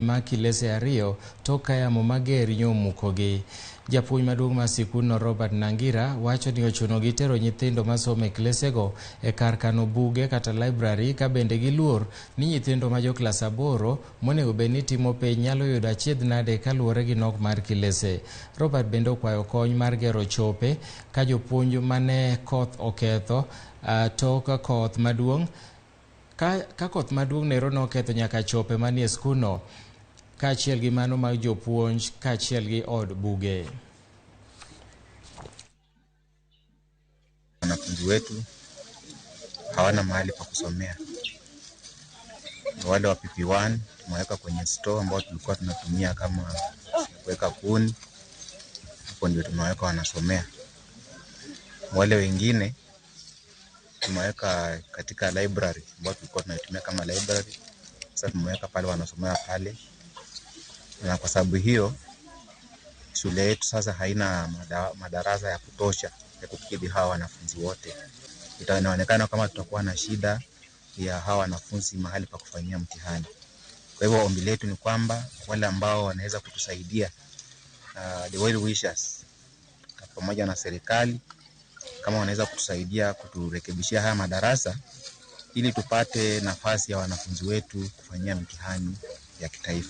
Ma kilese 2 tok ka yamo mager nyomukogi. Japuonj maduong' mar sikundno Robert Nangira wacho ni ochunogi tero nyithindo masomo e klesego e kar kano buge kata library ka bende giluor ni nyithindo ma jo klas 8 monego bed ni timo penj nyalo yudo achiedh nade kaluwore gi nok mar kilese. Robert bende okwayo kony mar gero chope ka jopuonj mane koth oketho tok koth maduong' ka koth maduong' nero noketho nyaka chope manie skundno kaachiel gi mano mag jopuonj kaachiel gi od buge. Wanafunzi wetu hawana mahali pa kusomea. Wale wa PP1 tumeweka kwenye store ambao tulikuwa tunatumia kama kuweka kuni, hapo ndio tumeweka wanasomea. Wale wengine tumeweka katika library ambao tulikuwa tunaitumia kama library, sasa tumeweka pale wanasomea pale. Na kwa sababu hiyo shule yetu sasa haina madarasa ya kutosha ya kukidhi hawa wanafunzi wote. Itaonekana kama tutakuwa na shida ya hawa wanafunzi mahali pa kufanyia mtihani. Kwa hivyo ombi letu ni kwamba wale ambao wanaweza kutusaidia, the well wishers pamoja na serikali, kama wanaweza kutusaidia kuturekebishia haya madarasa ili tupate nafasi ya wanafunzi wetu kufanyia mtihani ya kitaifa.